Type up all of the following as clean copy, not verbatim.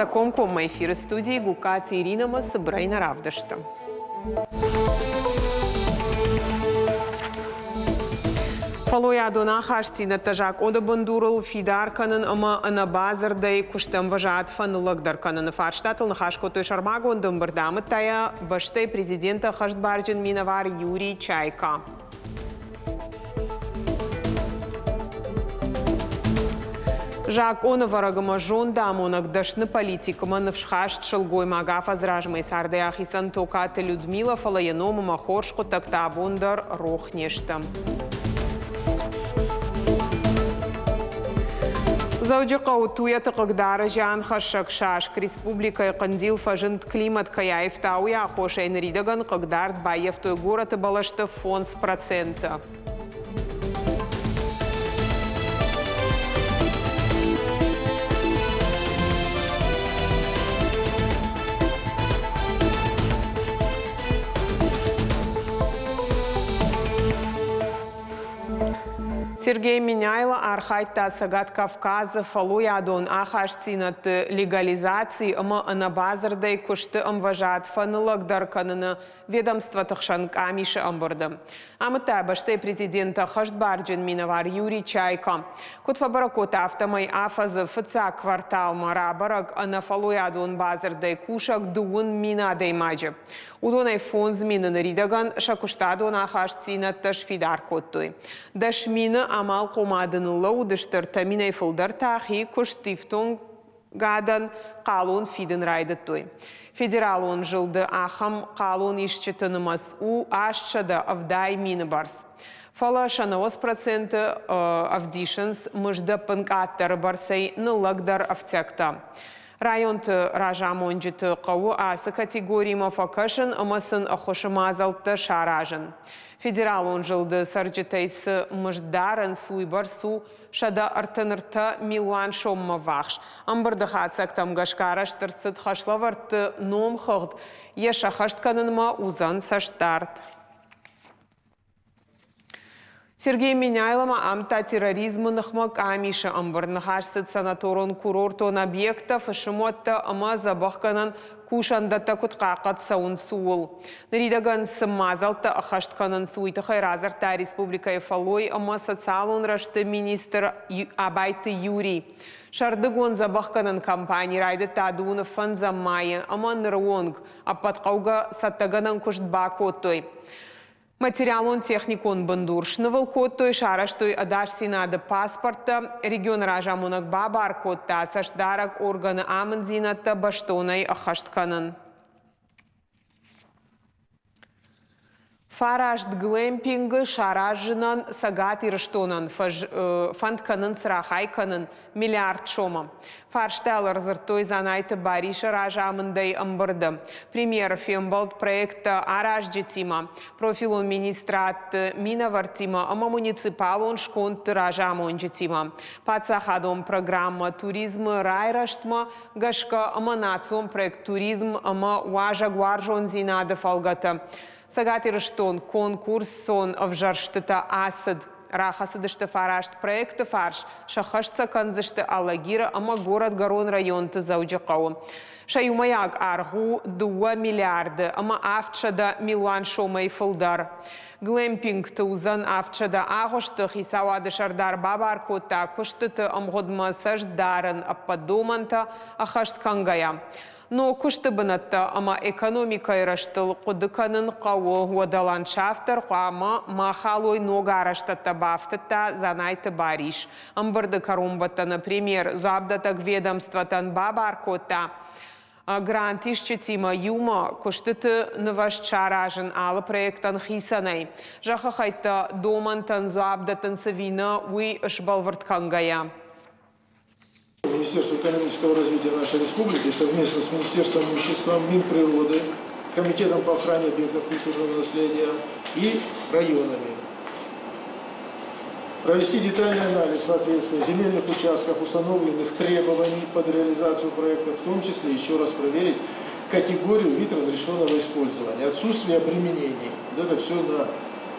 Хабӕрттӕ комкоммӕ эфиры студийы Гуккаты Иринӕмӕ цыбырӕй нӕ равдысты. Фӕллойадон ахастдзинӕдтӕ закъоны бындурыл фидар кӕнын ӕмӕ ӕнӕбадзырдӕй куыстӕмвӕзад фӕныллӕгдӕр кӕныны фарстатыл ныхас кодтой сӕрмагонд ӕмбырды, амыдта йӕ бӕстӕйы президенты ӕххӕстбарджын минӕвар Юрий Чайка. Закъонӕвӕрӕг ӕмӕ зондамонӕг дӕсны политикмӕ ныфсхаст сылгоймаг афӕдз размӕ цардӕй ахицӕн Токаты Людмила, фӕлӕ йӕ ном ӕмӕ хорз хъуыддӕгтӕ абон дӕр рох не сты. Дзӕуджыхъӕуы туйӕты хъыгдары зианхӕссӕг саск республикӕйы хъӕндил фӕзынд климат кӕй аивта, уый аххосӕй ныридӕгӕн хъыгдард баййӕфтой горӕты бӕлӕсты 5%. Сергей Меняйло архайдта Цӕгат Кавказы фӕллойадон ахастдзинӕдты легализаци ӕмӕ ӕнӕбадзырдӕй куысты ӕмвӕзад фӕныллӕгдӕр кӕныны ведомствоты хсӕн къамисы ӕмбырды. Амыдта бӕстӕйы президенты ӕххӕстбарджын минӕвар Юрий Чайка. Куыд фӕбӕрӕг кодта, афтӕмӕй афӕдзы фыццаг кварталмӕ рабӕрӕг ӕнӕфӕллойадон бадзырдӕй кусӕг 10 000 адӕймаджы. Уыдонӕй 5000 ныридӕгӕн сӕ куыстадон ахастдзинӕдтӕ сфидар кодтой. 10 000 амалхъомады ныллӕууыдысты, 3 минӕй фылдӕр та хи куыст ифтонгадӕн хъалон фидын райдыдтой. Федералон зылды ахӕм хъалон исджыты нымӕц у 870 000 бӕрц. Фӕлӕ сӕ 90% ӕвдисынц мызды ӕппынкъаддӕры бӕрцӕй ныллӕгдӕр ӕфтиӕгтӕ. Районты разамонджыты хъӕуы ацы категоримӕ фӕкӕсын ӕмӕ сын ӕххуысы мадзӕлттӕ саразын. Федералон зылды цӕрджытӕй цы мызд дарынц, уыйбӕрц у 133 милуан соммӕ ввахс. Ӕмбырды хатдзӕгтӕм гӕсгӕ арӕзт ӕрцыд хӕслӕвӕрдты номхыгъд, йӕ сӕххӕст кӕнынмӕ уыдзӕн цӕстдард. Сергей Меняйло ма амыдта терроризмы ныхмӕ къамисы ӕмбырд. Ныхас цыд санаторон-курортон объекттӕ, фысымуӕттӕ ӕмӕ дзӕбӕхгӕнӕн кусӕндӕттӕ куыд хъахъхъӕд цӕуынц, ууыл. Ныридӕгӕн цы мадзӕлттӕ ӕххӕст кӕнынц, уый тыххӕй радзырдта республикӕйы фӕллой ӕмӕ социалон рӕзты министр Абайты Юрий. Сӕрдыгон дзӕбӕхгӕнӕн кампани райдыдта дыууын фӕндзӕм майы ӕмӕ ныры онг ӕппӕт хъӕугӕ цӕттӕгӕнӕн куыст бакодтой. Материалон-техникон бындур снывыл кодтой, сарӕзтой ӕдасдзинады паспорттӕ. Регионы разамонӕг бабар кодта цӕстдарӕг органы амынддзинӕдтӕ бӕстонӕй ӕххӕст кӕнын. Фараст глэмпингы саразынӕн Цӕгат Ирыстонӕн фӕнд кӕнынц рахай кӕнын миллиард сомы. Фарстайыл ӕрдзырдтой Дзанайты Барисы разамындӕй ӕмбырды. Премьер фембӕлд проекттӕ аразджытимӕ, профилон министрадты минӕвӕрттимӕ ӕмӕ муниципалон скондты разамонджытимӕ. Паддзахадон программӕ туризмы райрӕзтмӕ гӕсгӕ ӕмӕ национ проект «Туризм ӕмӕ уазӕгуарзондзинады» фӕлгӕты Цӕгат Ирыстон конкурсон ӕвзӕрстытӕ ацыд. Рахӕцыдысты фараст проекты фарс, сӕххӕст сӕ кӕндзысты Алагиры ӕмӕ Горӕтгӕрон районты Дзӕуджыхъӕуы. Сӕ иумӕйаг аргъ у 2 миллиарды ӕмӕ 700 милуан сомӕй фылдӕр. Глэмпингты уыдзӕн 700 агъуысты. Хицауады сӕрдар бабар кодта куыстыты ӕмгъуыдмӕ цӕст дарын ӕппӕт домӕнтӕ ӕххӕст кӕнгӕйӕ. Ног куысты бынӕттӕ ӕмӕ экономикӕйы рӕзтыл хъуыды кӕнын хъӕуы, уӕдӕ ландшафт дӕр хъуамӕ ма халой ног арӕзтӕдтӕ, бафтыдта Дзанайты Барис. Ӕмбырды кӕронбӕттӕны премьер дзуапдӕттӕг ведомствотӕн бабар кодта грантисджытимӕ иумӕ куыстыты нывӕзт саразын алы проектӕн хицӕнӕй. Зӕххы хӕйттӕ домӕнтӕн дзуапп дӕттынц ӕви нӕ, уый сбӕлвырд кӕнгӕйӕ. Министерство экономического развития нашей республики совместно с Министерством имущества, Минприроды, Комитетом по охране объектов культурного наследия и районами. Провести детальный анализ соответствия земельных участков установленных требований под реализацию проекта, в том числе еще раз проверить категорию вид разрешенного использования, отсутствие обременений. Вот это все на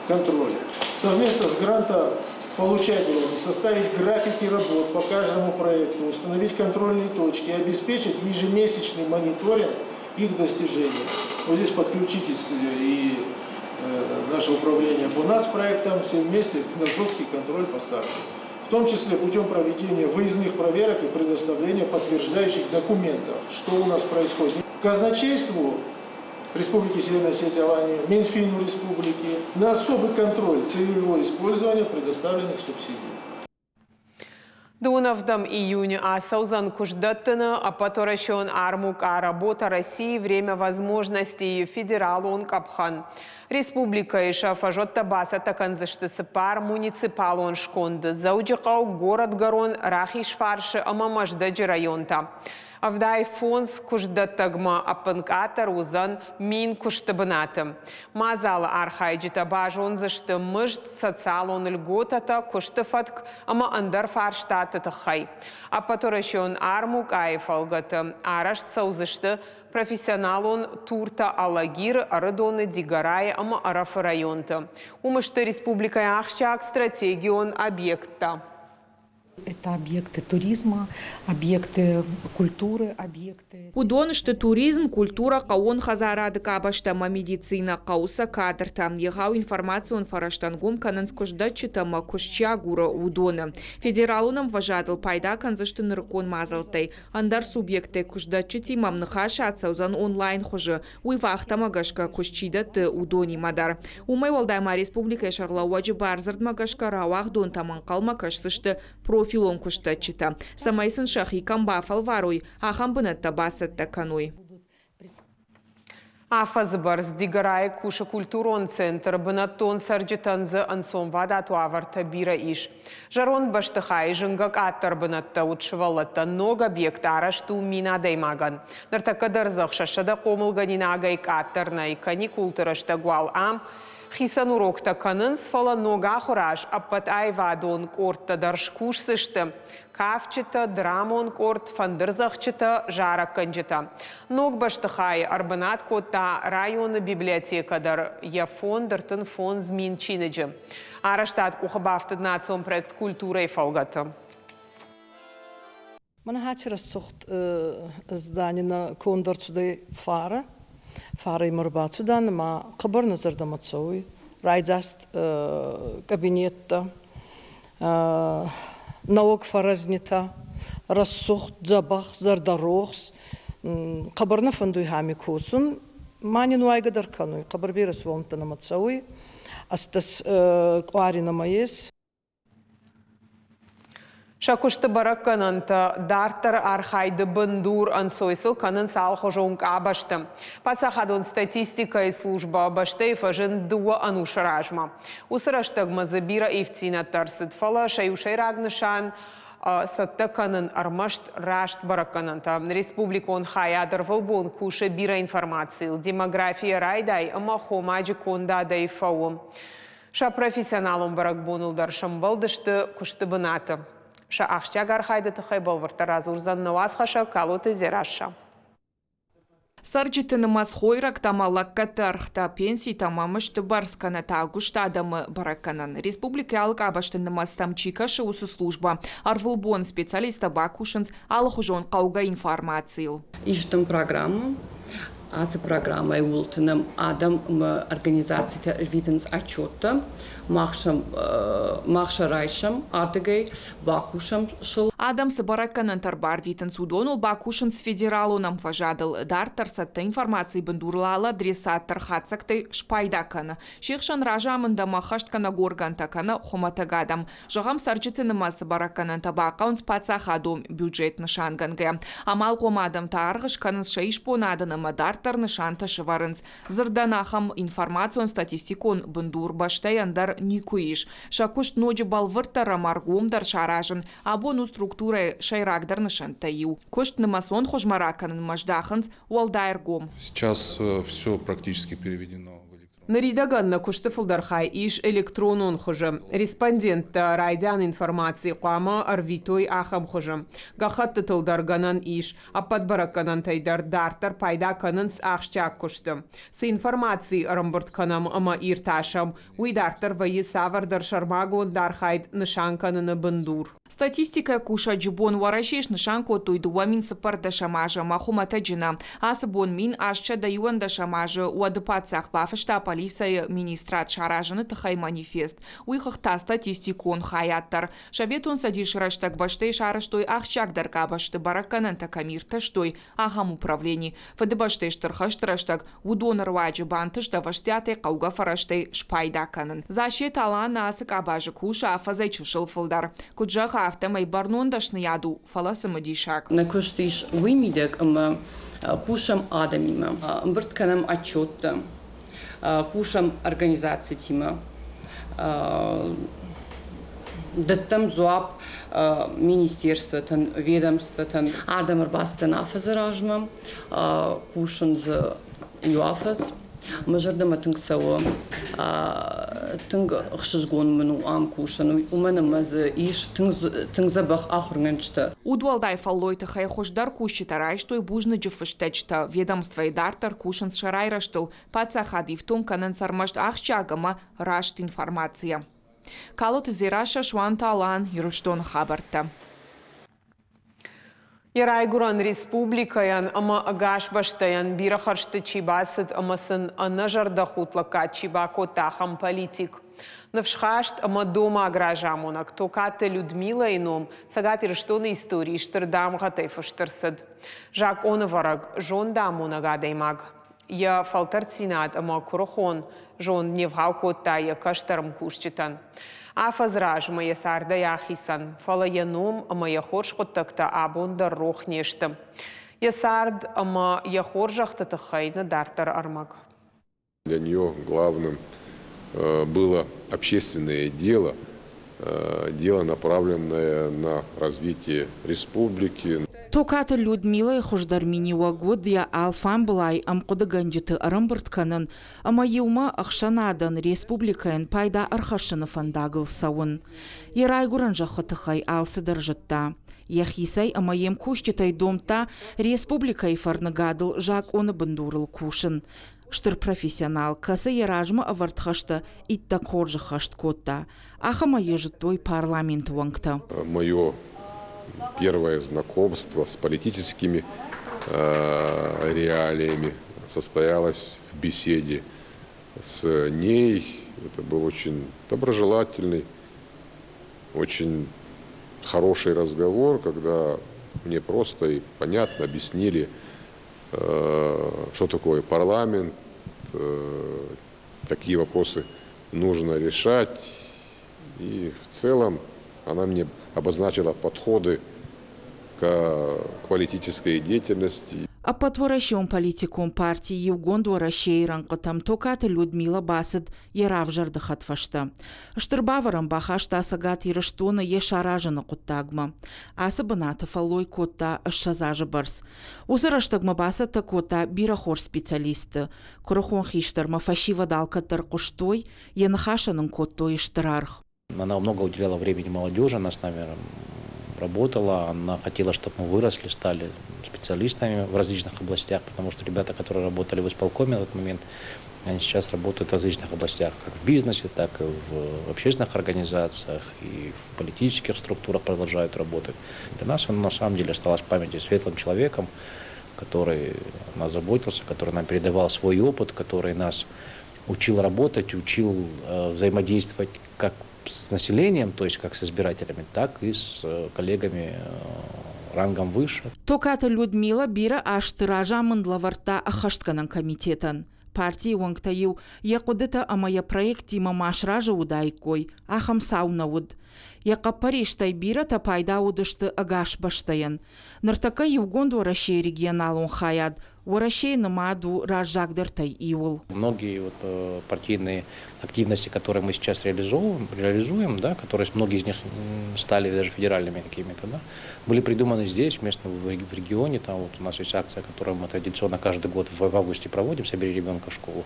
контроль. Совместно с грантополучателями составить графики работ по каждому проекту, установить контрольные точки и обеспечить ежемесячный мониторинг их достижений. Вот здесь подключитесь и наше управление по нацпроектам, все вместе на жесткий контроль поставим. В том числе путем проведения выездных проверок и предоставления подтверждающих документов, что у нас происходит. Казначейству Республики Северная Осетия Алания, Минфину Республики на особый контроль целевого использования предоставленных субсидий. Дыууын июны ацӕудзӕн куыстдӕттыны ӕппӕтуӕрӕсеон армукъа «Работа России. Время возможностей» федералон къӕпхӕн. Республикӕйы сӕ фӕзуӕттӕ бацӕттӕ кӕндзысты цыппар муниципалон сконды: Дзӕуджыхъӕу, Горӕтгӕрон, Рахизфарсы ӕмӕ Мӕздӕджы районтӕ. 75 куыстдӕттӕгмӕ ӕппынкъаддӕр уыдзӕн 1000 куысты бынаты. Мадзалы архайджытӕ базондзысты мызд, социалон льготӕтӕ, куысты фӕтк ӕмӕ ӕндӕр фарстаты тыххӕй. Ӕппӕтуӕрӕсеон армукъайы фӕлгӕты арӕзт цӕудзысты профессионалон туртӕ Алагиры, Ӕрыдоны, Дигорайы ӕмӕ Ӕрӕфы районты. Уым сты республикӕйы ахсджиаг стратегион объекттӕ. Это объекты туризма, объекты культуры, объекты. Уыдон сты туризм, культурӕ, хъӕууон хӕдзарады къабӕзтӕ ӕмӕ медицинӕ. Хъӕуы сӕ кадртӕ. Егъау информацион фӕрӕзтӕн гом кӕнынц куыстдӕтджытӕ ӕмӕ куыст чи агуры, уыдоны. Федералон ӕмвӕзадыл пайда кӕндзысты нырыккон мадзӕлттӕй. Ӕндӕр субъекттӕй куыстдӕтджытимӕ ныхас ацӕудзӕн онлайн хуызы. Уый вахтӕмӕ гӕсгӕ куыст чи дӕтты, уыдонимӕ дӕр. Уымӕй уӕлдай ма республикӕйы сӕргълӕууӕджы бардзырдмӕ гӕсгӕ рауагъдонтӕм ӕнхъӕлмӕ кӕсдзысты профилон куыстдӕтджытӕ, цӕмӕй сын сӕхи кӕм бафӕлварой, ахӕм бынӕттӕ бацӕттӕ кӕной. Афӕдзы бӕрц Дигорайы кусы культурон центр, бынӕттон цӕрджытӕн дзы ӕнцонвадат уавӕртӕ бирӕ ис. Зӕронд бӕстыхайы зынгӕ къаддӕр бынӕттӕ уыд сывӕллӕттӕн, ног объект арӕзт у 1000 адӕймагӕн. Ныртӕккӕ дӕр дзы 600 хъомылгӕнинагӕй къаддӕр нӕй, каникулты рӕстӕг уал ам хицӕн уроктӕ кӕнынц, фӕлӕ ног ахуыр аз ӕппӕт аивадон къордтӕ дӕр скусдзысты. Кафджытӕ, драмон къорд, фӕндырдзӕгъдджытӕ, зарӕггӕнджытӕ. Ног бӕстыхайы ӕрбынат кодта районы библиотекӕ дӕр, йӕ фонд 35 000 чиныджы. Арӕзтад къухы бафтыд национ проект «Культурӕйы» фӕлгӕты. Мӕнӕ аци рӕсугъд здани нӕ конд ӕрцудӕй фарӕ. Фарӕ имӕ ӕрбацудан ӕма хъӕбӕр нӕ зӕрдӕмӕ цӕуй. Райдзаст кабинеттӕ, нӕуӕг фӕрӕзнитӕ, рӕсугъд, дзӕбӕх, зӕрдӕрохс. Хъӕбӕр нӕ фӕндуй ами косун. Ма нин уайгӕ дӕр кӕнуй. Хъӕбӕр берӕ сувӕллӕнттӕ нӕмӕ цӕуй. 18 къуари нӕмӕ ес. Сӕ куысты бӕрӕггӕнӕнтӕ дарддӕры архайды бындур, ӕнцой сыл кӕнынц алыхуызон къабӕзты. Паддзахадон статистикӕйы службӕ бӕстӕйы фӕзынд дыууӕ ӕнусы размӕ. Уыцы рӕстӕгмӕ дзы бирӕ ивддзинӕдтӕ ӕрцыд, фӕлӕ сӕ иу сӕйраг нысан цӕттӕ кӕнын ӕрмӕст раст бӕрӕггӕнӕнтӕ. Республикон хайад ӕрвылбон кусы бирӕ информацийыл, демографийӕ райдай ӕмӕ хомаджы кондадӕй фӕуы. Сӕ профессионалон бӕрӕгбоныл дӕр сӕмбӕлдысты куысты бынаты. Сӕ ахсджиаг архайды тыххӕй бӕлвырддӕр радзурдзӕн нӕ уацхӕссӕг Калоты Дзерассӕ. Цӕрджыты нымӕц, хойрӕгтӕ ӕмӕ лӕггӕдты ӕргътӕ, пенситӕ ӕмӕ мызды бӕрц кӕнӕ та ӕгуыст адӕмы бӕрӕггӕнӕн. Республикӕйы алы къабӕзты нымӕцтӕм чи кӕсы, уыцы службӕ. Ӕрвылбон специалисттӕ бакусынц алыхуызон хъӕугӕ информацийыл. Истам программӕ. Ацы программӕйы уылты нӕм адӕм ӕмӕ организацитӕ ӕрвитынц отчеттӕ. Мах сӕ райсӕм ардыгӕй, бакусӕм сыл. Адӕм цы бӕрӕггӕнӕнтӕ ӕрбарвитынц, уыдоныл бакусынц федералон ӕмвӕзадыл. Дарддӕр цӕттӕ информацийы бындурыл алы адресат дӕр хатдзӕгтӕй спайда кӕны. Се хсӕн разамынд ӕмӕ ӕххӕстгӕнӕг органтӕ кӕнӕ хуымӕтӕг адӕм. Зӕгъӕм, цӕрджыты нымӕцы бӕрӕггӕнӕнтӕ бахъӕуынц паддзахадон бюджет нысангӕнгӕ. Амалхъом адӕм та аргъ скӕнынц сӕ исбонадӕн ӕмӕ дарддӕр нысантӕ сӕвӕрынц. Дзырдӕн, ахӕм информацион-статистикон бындур бӕстӕйы ӕндӕр никуы ис. Сӕ куыст ноджы бӕлвырддӕр ӕмӕ ӕргомдӕр саразын абон у структурӕйы сӕйрагдӕр нысӕнттӕй иу. Куыст нымӕцон хуызмӕ ракӕнынмӕ здахынц уӕлдай ӕргом. Сейчас все практически переведено в электрон. Ныридӕгӕн нӕ куысты фылдӕр хай ис электронон хуызы. Респонденттӕ райдиан информаци хъуамӕ ӕрвитой ахӕм хуызы. Гӕххӕттытыл дӕр гӕнӕн ис. Ӕппӕт бӕрӕггӕнӕнтӕй дӕр дарддӕр пайда кӕнынц ахсджиаг куысты. Цы информаци ӕрӕмбырд кӕнӕм ӕмӕ иртасӕм, уый дарддӕр вӕййы цавӕрдӕр сӕрмагонд архайд нысан кӕныны бындур. Статистикӕ кусӕджы бон Уӕрӕсейы снысан кодтой 2014 азы ӕмӕ хуымӕтӕджы нӕ. Ацы бон 1811 азы уӕды паддзах бафыста полицӕйы министрад саразыны тыххӕй манифест. Уый хыгъта статистикон хайад дӕр. Советон Цӕдисы рӕстӕг бӕстӕйы сарӕзтой, ахсджиагдӕр къабӕзты бӕрӕггӕнӕнтӕ кӕм иртӕстой, ахӕм управлени. Фыдыбӕстӕйы Стыр хӕсты рӕстӕг уыдоны руаджы бантыст ӕвӕстиатӕй хъӕугӕ фӕрӕзтӕй спайда кӕнын. Зассеты Алан ацы къабазы кусы афӕдзӕй чысыл фылдӕр. Куыд зӕгъы, афтӕмӕй бӕрнон дӕсныйад у, фӕлӕ цымыдисаг. Нӕ куыст ис уый мидӕг, ӕмӕ кусӕм адӕмимӕ, ӕмбырд кӕнӕм отчеттӕ, кусӕм организацитимӕ, дӕттӕм дзуапп министерствотӕн, ведомствотӕн. Ардӕм ӕрбацыдтӕн афӕдзы размӕ, кусын дзы иу афӕдз. Мӕ зӕрдӕмӕ тынг цӕуы, тынг ӕхсызгон мын у ам кусын, уымӕн ӕмӕ дзы ис тынг, тынг дзӕбӕх ахуыргӕнджытӕ. Удуӕлдай фӕллой тыххӕй хуыздӕр кусджытӕ райстой бузныджы фыстӕджытӕ. Ведомствойы дарддӕр кусынц сӕ райрӕзтыл, паддзахад ифтонг кӕнынц ӕрмӕст ахсджиаг ӕмӕ раст информацийӕ. Калоты Дзерассӕ, Суанты Алан, Ирыстоны хабӕрттӕ. Йӕ райгуырӕн республикӕйӕн ӕмӕ ӕгас бӕстӕйӕн бирӕ хӕрзты чи бацыд ӕмӕ сын ӕнӕзӕрдӕхудт лӕггад чи бакодта, ахӕм политик. Ныфсхаст ӕмӕ домаг разамонӕг Токаты Людмилӕйы ном Цӕгат Ирыстоны историйы стыр дамгъӕтӕй фыст ӕрцыд. Закъонӕвӕрӕг, зондамонӕг адӕймаг. Йӕ фӕлтӕрддзинад ӕмӕ куырыхон зонд не вгъау кодта йӕ кӕстӕр ӕмкусджытӕн. Афӕдз размӕ йӕ цардӕй ахицӕн, фӕлӕ йӕ ном ӕмӕ йӕ хорз хъуыддӕгтӕ абон дӕр рох не сты. Йӕ цард ӕмӕ йӕ хорзӕхты тыххӕй нӕ дарддӕр ӕрмӕг. Для нее главным было общественное дело, дело, направленное на развитие республики. Токаты Людмилӕйы хуыздӕр миниуӕг уыд йӕ алфамбылай ӕмхъуыдыгӕнджыты ӕрӕмбырд кӕнын ӕмӕ иумӕ ӕхсӕнадӕн, республикӕйӕн пайда ӕрхӕссыны фӕндагыл цӕуын. Йӕ райгуырӕн зӕххы тыххӕй алцыдӕр зыдта. Йӕхицӕй ӕмӕ йе мкусджытӕй домдта республикӕйы фӕрныгадыл закъоны бындурыл кусын. Стыр профессионал, кӕцы йӕ размӕ ӕвӕрд хӕстӕ иттӕг хорз ӕххӕст кодта. Ахӕмӕй йӕ зыдтой парламенты уӕнгтӕ. Мое первое знакомство с политическими реалиями состоялось в беседе с ней. Это был очень доброжелательный, очень хороший разговор, когда мне просто и понятно объяснили, что такое парламент, какие вопросы нужно решать. И в целом она мне обозначила подходы к политической деятельности. Ӕппӕтуӕрӕсеон политикон парти Иугонд Уӕрӕсейы рӕнхъытӕм Токаты Людмила бацыд йӕ равзӕрды хӕдфӕстӕ. Стыр бавӕрӕн бахаста Цӕгат Ирыстоны йӕ саразыны хъуыддагмӕ. Ацы бынаты фӕллой кодта 20 азы бӕрц. Уыцы рӕстӕгмӕ бацӕттӕ кодта бирӕ хорз специалистты. Куырыхон хистӕрмӕ фӕсивӕд алкӕддӕр хъуыстой, йӕ ныхасӕн ын кодтой стыр аргъ. Она много уделяла времени молодежи, она с нами работала, она хотела, чтобы мы выросли, стали специалистами в различных областях, потому что ребята, которые работали в исполкоме на тот момент, они сейчас работают в различных областях, как в бизнесе, так и в общественных организациях, и в политических структурах продолжают работать. Для нас он на самом деле осталась в памяти светлым человеком, который о нас заботился, который нам передавал свой опыт, который нас учил работать, учил взаимодействовать как с населением, то есть как с избирателями, так и с коллегами рангом выше. Токаты Людмила бирӕ азты разамынд лӕвӕрдта ӕххӕстгӕнӕн комитетӕн. Партийы уӕнгтӕ-иу йӕ хъуыдытӕ ӕмӕ йӕ проекттимӕ ма сразы уыдаиккой, ахӕм цау нӕ уыд. Йӕ хъӕппӕристӕй бирӕтӕ пайда уыдысты ӕгас бӕстӕйӕн. Ныртӕккӕ Иугонд Уӕрӕсейы регионалон хайад Уӕрӕсейы нымад у раззагдӕртӕй иуыл. Многие вот партийные активности, которые мы сейчас реализуем, да, которые многие из них стали даже федеральными какими-то, да, были придуманы здесь, местно в регионе. Там вот у нас есть акция, которую мы традиционно каждый год в августе проводим «Собери ребенка в школу».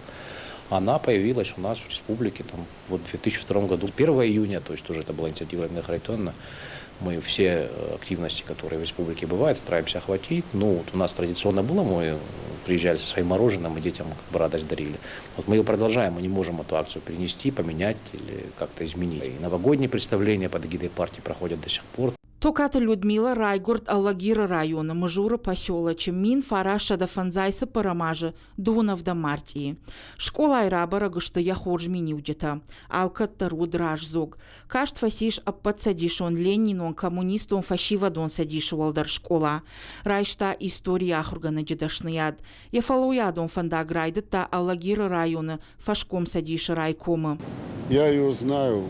Она появилась у нас в республике там, вот в 2002 году, 1 июня, то есть тоже это была инициатива Людмилы Харитоновны. Мы все активности, которые в республике бывают, стараемся охватить. Ну, вот у нас традиционно было, мы приезжали со своим мороженым и детям как бы радость дарили. Вот мы ее продолжаем, мы не можем эту акцию перенести, поменять или как-то изменить. И новогодние представления под эгидой партии проходят до сих пор. Токаты Людмила райгуырд Алагиры районы Мызуры поселочы 1954 азы 27 мартъийы. Скъолайы рабӕрӕг сты йӕ хорз миниуджытӕ. Алкӕддӕр уыд раздзог. Каст фӕцис Ӕппӕтцӕдисон Ленинон коммунистон фӕсивӕдон цӕдисы уӕлдӕр скъола. Райста историйы ахуыргӕнӕджы дӕсныйад. Йӕ фӕллойадон фӕндаг райдыдта Алагиры районы фӕскомцӕдисы райкомы. Я ее знаю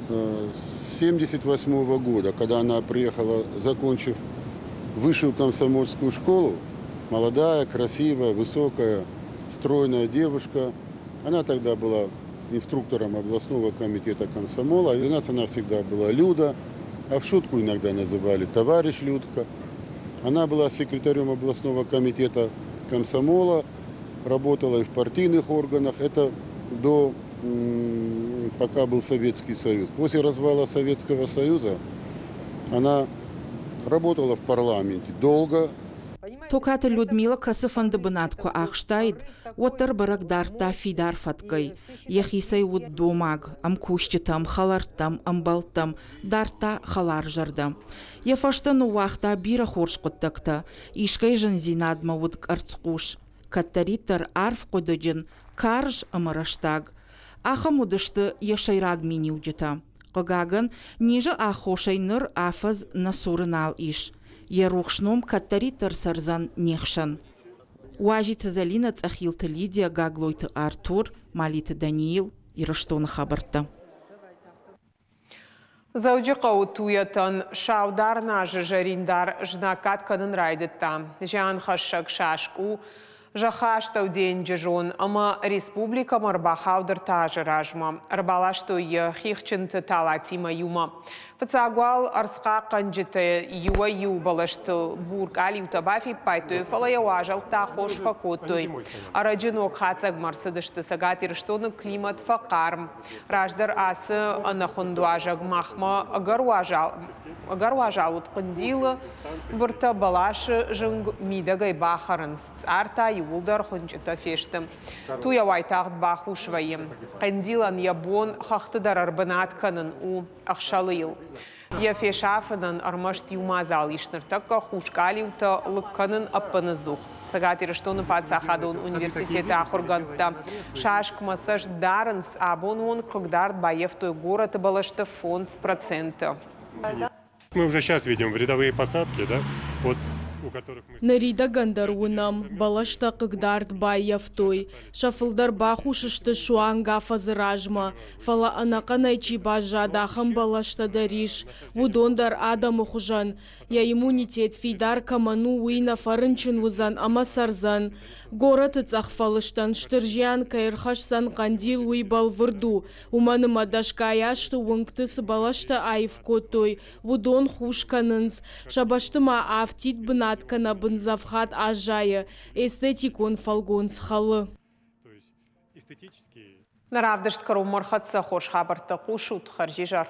с 1978 года, когда она приехала, закончив высшую комсомольскую школу. Молодая, красивая, высокая, стройная девушка. Она тогда была инструктором областного комитета комсомола. И у нас она всегда была Люда, а в шутку иногда называли товарищ Людка. Она была секретарем областного комитета комсомола, работала и в партийных органах. Это до, пока был Советский Союз. После развала Советского Союза она работала в парламенте долго. Токаты Людмила кӕцыфӕнды бынат куы ахстаид, уӕддӕр бӕрӕг дардта фидар фӕткӕй. Йӕхицӕй уыд домаг, ӕмкусджытӕм, хӕлӕрттӕм, ӕмбӕлттӕм дардта хӕларзӕрдӕ. Йӕ фӕстӕ ныууагъта бирӕ хорз хъуыддӕгтӕ, искӕй зындзинадмӕ уыд къӕрцхъус, кӕддӕриддӕр арфхъуыдыджын, карз ӕмӕ рӕстаг. Ахӕм уыдысты йӕ сӕйраг миниуджытӕ. Хъыгагӕн, низы аххосӕй ныр афӕдз нӕ цуры нал ис. Йӕ рухс ном кӕддӕриддӕр цӕрдзӕн не хсӕн. Уазиты Зӕлинӕ, Цъӕхилты Лидия, Гаглойты Артур, Малиты Даниил, Ирыстоны хабӕрттӕ. Дзӕуджыхъӕуы туйатӕн саудар назы зӕриндар знаггад кӕнын райдыдта. Зианхӕссӕг саск у зӕххастӕу денджызон ӕмӕ республикӕмӕ ӕрбахауд ӕртӕ азы размӕ. Ӕрбаластой йӕ хихджынты талатимӕ иумӕ. Фыццаг уал ӕрдзхъахъхъӕнджытӕ иуӕй-иу бӕлӕстыл бур къалиутӕ бафиппайдтой, фӕлӕ йӕ уазӕлттӕ хос фӕкодтой. Ӕрӕджы ног хатдзӕгмӕ ӕрцыдысты Цӕгат Ирыстоны климат фӕхъарм. Раздӕр ацы ӕнӕхуынд уазӕг махмӕ ӕгӕр уазал, ӕгӕр уазал уыд хъындилы быртӕ бӕласы зынг мидӕгӕй бахӕрынц, цъар та иууылдӕр хуынчъытӕ фесты. Туйӕ уайтагъд бахус вӕййы. Хъӕндилӕн йӕ бон хӕхты дӕр ӕрбынат кӕнын у ӕхсӕлыйыл. Йӕ фесафынӕн ӕрмӕст иу мадзал ис ныртӕккӕ хус къалиутӕ лыг кӕнын ӕппынӕдзух. Цӕгат Ирыстоны паддзахадон университеты ахуыргӕндтӕ саскмӕ цӕст дарынц, абон онг хъыгдард баййӕфтой горӕты бӕлӕсты 5%. Мы уже сейчас видим рядовые посадки, да, вот Ныридӕгӕн дӕр уынӕм, бӕлӕстӕ хъыгдард баййӕфтой. Сӕ фылдӕр бахус сты суанг афӕдзы размӕ, фӕлӕ ӕнӕхъӕнӕй чи баззад, ахӕм бӕлӕстӕ дӕр ис. Уыдон дӕр адӕмы хуызӕн. Йӕ иммунитет фидар кӕмӕн у, уый нӕ фӕрынчын уыдзӕн ӕмӕ цӕрдзӕн. Горӕты цъӕхфӕлыстӕн стыр зиан кӕй ӕрхӕсдзӕн хъӕндил, уый бӕлвырд у, уымӕн ӕмӕ дӕсгай азты уынгты цы бӕлӕстӕ аив кодтой, уыдон хус кӕнынц, сӕ бӕсты ма афтид бынат кӕнӕ бындзӕфхад аззайы, эстетикон фӕлгонц хӕлы. Нӕ равдыст кӕронмӕ ӕрхӕццӕ хорз хабӕрттӕ хъусут, хӕрзизӕр.